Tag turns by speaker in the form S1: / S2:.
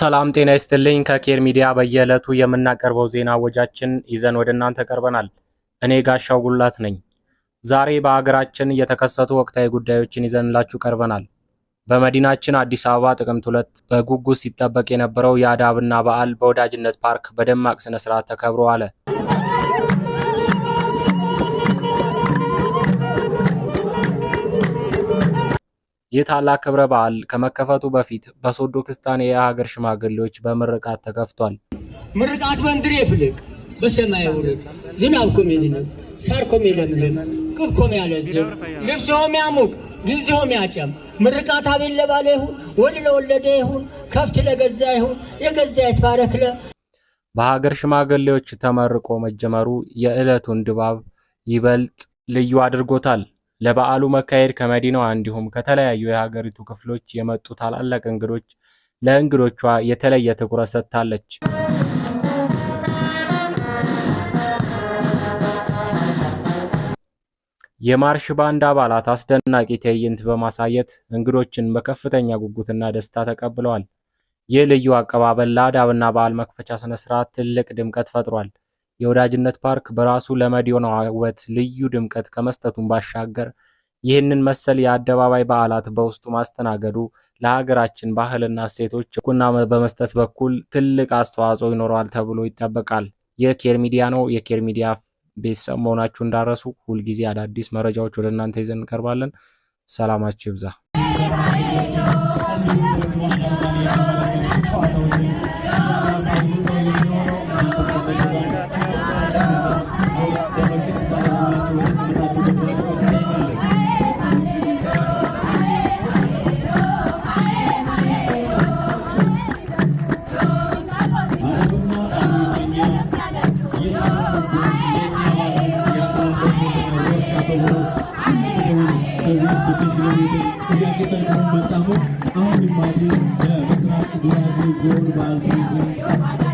S1: ሰላም ጤና ይስጥልኝ። ከኬር ሚዲያ በየዕለቱ የምናቀርበው ዜና ወጃችን ይዘን ወደ እናንተ ቀርበናል። እኔ ጋሻው ጉላት ነኝ። ዛሬ በአገራችን የተከሰቱ ወቅታዊ ጉዳዮችን ይዘንላችሁ ቀርበናል። በመዲናችን አዲስ አበባ ጥቅምት 2 በጉጉት ሲጠበቅ የነበረው የአዳብና በዓል በወዳጅነት ፓርክ በደማቅ ስነ ስርዓት ተከብሮ አለ። ይህ ታላቅ ክብረ በዓል ከመከፈቱ በፊት በሶዶ ክስታኔ የሀገር ሽማግሌዎች በምርቃት ተከፍቷል።
S2: ምርቃት በምድር ይፍልቅ በሰማይ ውርድ፣ ዝናብኩም ይዝንብ፣ ሳርኩም ይለምልም፣ ቅብኩም ያለዝብ፣ ልብስሆም ያሙቅ፣ ጊዜሆም ያጨም። ምርቃት አቤል ለባለ ይሁን፣ ወልድ ለወለደ ይሁን፣ ከፍት ለገዛ ይሁን፣ የገዛ ይትባረክ ለ።
S1: በሀገር ሽማግሌዎች ተመርቆ መጀመሩ የዕለቱን ድባብ ይበልጥ ልዩ አድርጎታል። ለበዓሉ መካሄድ ከመዲናዋ እንዲሁም ከተለያዩ የሀገሪቱ ክፍሎች የመጡ ታላላቅ እንግዶች ለእንግዶቿ የተለየ ትኩረት ሰጥታለች። የማርሽ ባንድ አባላት አስደናቂ ትዕይንት በማሳየት እንግዶችን በከፍተኛ ጉጉትና ደስታ ተቀብለዋል። ይህ ልዩ አቀባበል ለአዳብና በዓል መክፈቻ ሥነ ሥርዓት ትልቅ ድምቀት ፈጥሯል። የወዳጅነት ፓርክ በራሱ ለመዲናዋ ውበት ልዩ ድምቀት ከመስጠቱም ባሻገር፣ ይህንን መሰል የአደባባይ በዓላት በውስጡ ማስተናገዱ ለሀገራችን ባህልና እሴቶች እውቅና በመስጠት በኩል ትልቅ አስተዋጽኦ ይኖረዋል ተብሎ ይጠበቃል። ይህ ኬር ሚዲያ ነው። የኬር ሚዲያ ቤተሰብ መሆናችሁ እንዳረሱ። ሁልጊዜ አዳዲስ መረጃዎች ወደ እናንተ ይዘን እንቀርባለን። ሰላማችሁ ይብዛ።
S3: በምስራቅ ጉራጌ ዞን ባህል ቱሪዝም